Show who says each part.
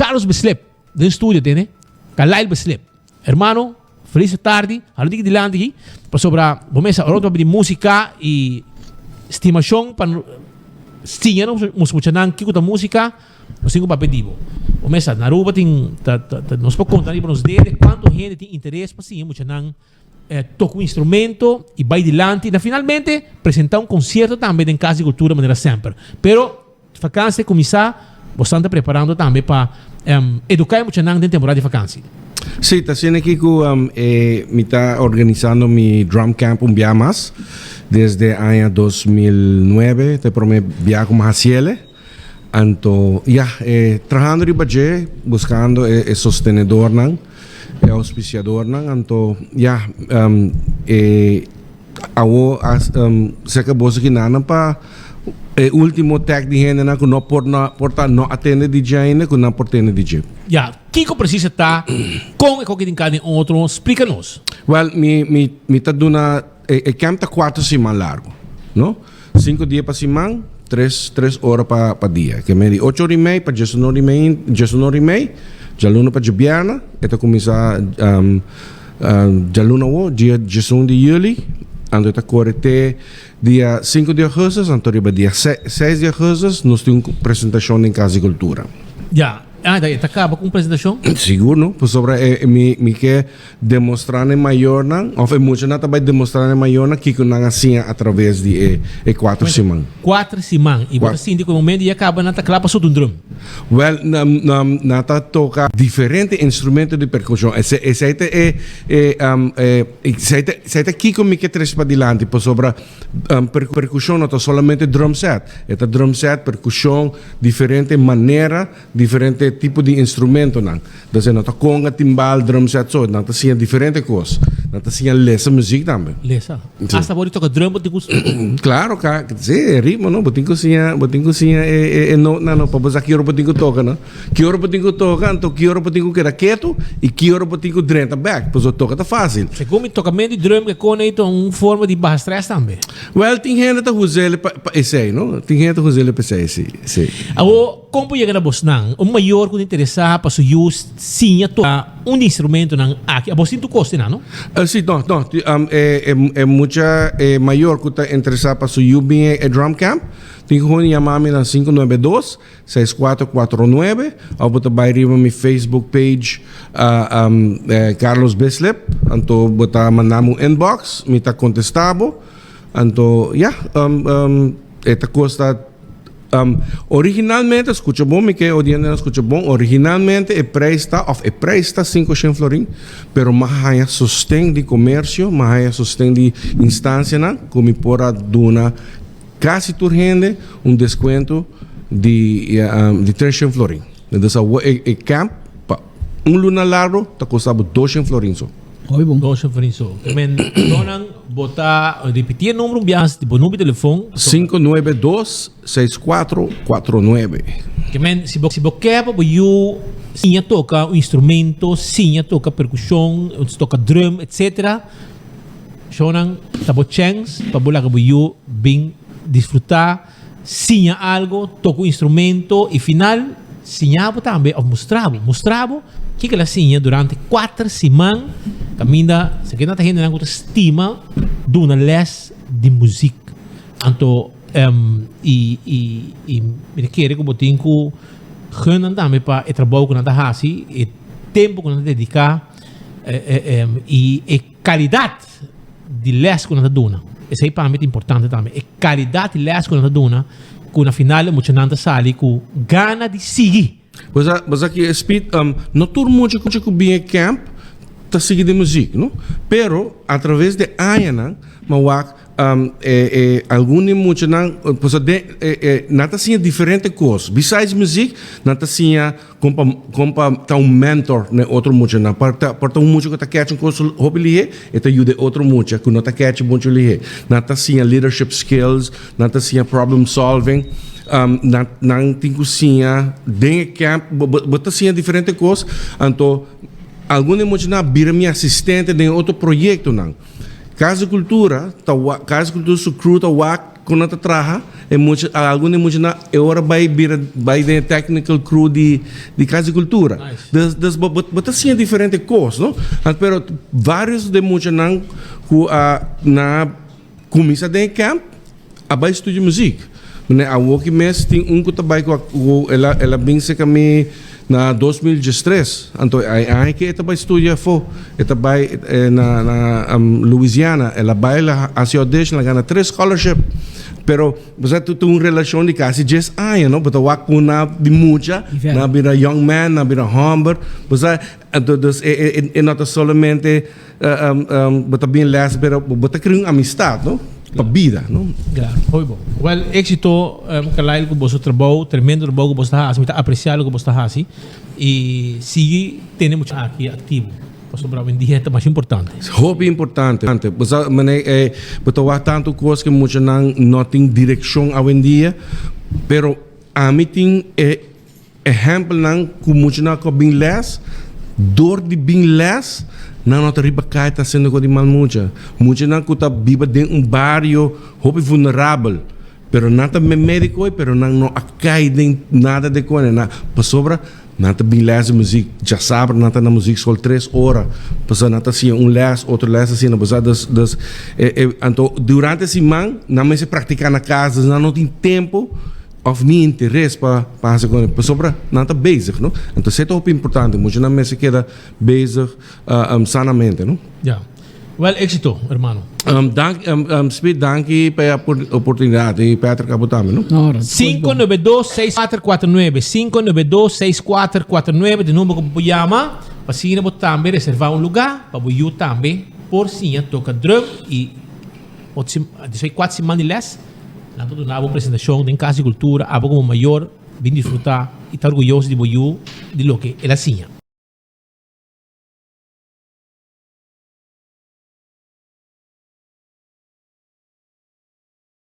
Speaker 1: Carlos Bislip den studio tene. Carlyle Bislip. Hermano, felis tardi. Halo diki dilanti aki. Pasobra bo mesa ora di músika i stimashon pa siña nos muchanan kiko ta músika, nos tin ku papia di bo. Bo mesa na Aruba tin ta ta nos por konta riba nos dede kuantu hende tin interes pa siña muchanan toka un instrumento i bai dilanti na finalmente presenta un konsierto tambe den Kas di Kultura manera semper. Pero Vakansi a kuminsá, bosan ta preparando tambe pa eduká e muchanan den temporada di vakansi?
Speaker 2: Sí, ta asina aki ku mi ta organisando mi drum camp un bia mas desde aña 2009, ta e promé bia ku mi hasiele. Anto, ya, trahando riba dje, buskando e sostenedornan, e ouspisiadornan, anto, ya, e Awo a seka boso kinanan pa e ultimo tag di hendenan ku no por no por ta no a tende di dje ainda ku nan por tende di dje.
Speaker 1: Ya, kiko presis e ta, kon e koki tin ka den otro, splika nos.
Speaker 2: Wel, mi mi mi ta duna e e camp ta kuater siman largu, no? Sinku dia pa siman, tres tres ora pa pa dia. Ke men di ocho ora i mei pa diesunora i mei diesunora i mei, djaluna pa djabièrnè e ta kuminsá Djaluna awo, dia 11 di juli, anto e ta kore te dia 5 di augustus, anto riba dia 6 di augustus nos tin un presentashon den Kas di Kultura.
Speaker 1: Ya, ah, e ta kaba ku un presentashon?
Speaker 2: Sigur no, pasobra e mi mi ke demostrá na e mayornan, òf e muchanan ta bai demostrá na e mayornan kiko nan a siña atraves di e e kuater siman.
Speaker 1: Kuater siman, i bo ta sinti ku e momento ya kaba nan ta kla pa suta un drum?
Speaker 2: Wel, nan ta toca diferente instrumento di percusion. Esey ta e, e, esey ta, esey ta kico mi ke trece padilanti, pasobra percusion no ta solamente drum set. E ta drum set, percusion, diferente manera, diferente tipo di instrumentonan. Entonces no ta conga, timbal, drum set so, nan ta siña diferente cos. Nan ta siña lesa muziek tambe.
Speaker 1: Lesa. Si. Hasta bo di toca drum bo tin cu.
Speaker 2: Claro, ka, si, e ritmo no, bo tin cu siña, bo tin cu siña e, e, e nootnan no, pa bo sa ki ora bo tin cu toca no. Ki ora bo tin cu toca, anto ki ora bo tin cu keda ketu y ki ora bo tin cu drenta bek, pasobra toca ta facil.
Speaker 1: Segun mi tocamento di drum ke con ei ta un forma di baha stress tambe.
Speaker 2: Wel, tin hende ta us'el pa, pa esei no, tin hende ta us'el pa esei, si, si.
Speaker 1: Awor, Kon por yega na bosnan? Un mayor ku ta interesá pa su yu siña toka un di instrumentonan aki, abos tin tur kos te nan, no?
Speaker 2: Sí, no, no. E mucha, e mayor ku ta interesá pa su yu bin e drum camp, tin ku gewoon yama mi na sinku nuebe dos, seis kuater kuater nuebe, òf bo ta bai riba mi Facebook page Carlos Bislip, anto bo ta manda mi un inbox, mi ta kontestá bo. Anto, ya, e ta kosta. Originalmente, skucha bon, mi ke odientenan skucha bon, originalmente e prijs ta, òf e prijs ta sinku shen florin, pero mi a haña sosten di komersio, mi a haña sosten di instansianan ku mi por a duna kasi tur hende un deskuento di di 300 florin. Entonces awor e camp pa un luna largo ta kosta bo 200 florin so.
Speaker 1: Hopi bon. 200 florin so. Men, donan bo ta ripiti e numero un biaha bo numero di telefon.
Speaker 2: 592 6449.
Speaker 1: Ke men, si bo si bo ke pa bo yu siña toka un instrumento, siña toka perkushon, toka drum, etcetera, shownan ta bo chèns pa bo laga bo yu bin disfrutá, siña algo, toka un instrumento i final siña bo tambe òf mustra bo, mustra bo kiko el a siña durante kuater siman kaminda si ke nan ta hendenan ku ta stima duna lès di muzik. Anto i i i mi ta kere ku bo tin ku gun nan tambe pa e trabou ku nan ta hasi, e tempu ku nan ta dediká i e kalidat di lès ku nan ta duna. Esei pa mi ta importante tambe, e kalidat di lès ku nan ta duna ku na final e muchanan ta sali ku gana di sigui.
Speaker 2: Bo sa, bo sa ki Speed, no tur mucha ku bin e camp ta sigui den muzik, no? Pero a traves di añanan mi a wak E algun di muchanan, pasobra den e e nan ta siña diferente kos. Besides muzik, nan ta siña kon pa kon pa ta un mentor na e otro muchanan. Por ta por ta un mucha ku ta kèch un kos hopi lihé, e ta yuda e otro mucha ku no ta kèch muchu lihé. Nan ta siña leadership skills, nan ta siña problem solving. Nan nan tin ku siña den e camp, bo bo bo ta siña diferente kos. Anto algun di e muchanan a bira mi asistente den e otro proyektonan. Cas di Cultura ta wak, Cas di Cultura su crew ta wak. Kon nan ta traha, e mucha, algun di mucha nan e ora bai bira bai den e technical crew di di Cas di Cultura.
Speaker 1: Nice.
Speaker 2: Dus dus bo bo ta siña diferente kos, no? Ant pero varios di e muchanan ku a nan a kuminsá den e camp a bai studia muzik. Mane awoki mes tin un ku ta bai ku a ku el a el a bin serka mi na 2013. Anto e aña ke e ta bai studia afó. E ta bai na na Louisiana. El a bai el a hasi audition, el a gana tres scholarship. Pero bo sa ta un relashon di kasi dies aña no. Bo ta wak ku nan di mucha, nan a bira young man, nan a bira hòmber. Bo sa, anto dus e e no ta solamente bo ta bin les pero bo ta krea un amistad no, pa bida no.
Speaker 1: Claro, hopi bon. Well, éxito Carlyle ku boso trabou, tremendo trabou ku boso ta hasi. Mi ta aprecia loke boso ta hasi. Y sigui tene mucha aki activo, pasobra awendia ta mas importante.
Speaker 2: Hopi importante. Bo sa mane e bo ta wak tanto cos ke muchanan no tin direccion awendia, pero ami tin e ehempelnan ku muchanan ku a bin les, dor di bin les nan no ta riba kai ta haciendo cos di mal mucha. Muchanan ku ta biba den un bario hopi vulnerabel. Pero nan ta memedico pero nan no a cay den nada de cone nan pasobra nan ta bin les di muziek djasabra nan ta na muziekschool tres ora pasobra nan ta siña un les otro les asina bo sa dus dus e e anto durante siman nan mester practica na cas dus nan no tin tempo of ni interes pa pa haci cone pasobra nan ta bezig no anto esey ta hopi importante muchanan mester keda bezig sanamente no.
Speaker 1: Ya. Wel éxito, hermano.
Speaker 2: Dank, Speed, danki pa e oportunidad y Patrick abo tambe, no?
Speaker 1: 592-6449, 592-6449 ta e number ku bo por yama pa asina bo tambe reserva un luga pa bo yu tambe por siña toka drum y otro despues di kuater siman di les nan ta duna bo un presentashon den Kas di Kultura abo komo mayor bin disfruta y ta orguyoso di bo yu di loke el a siña.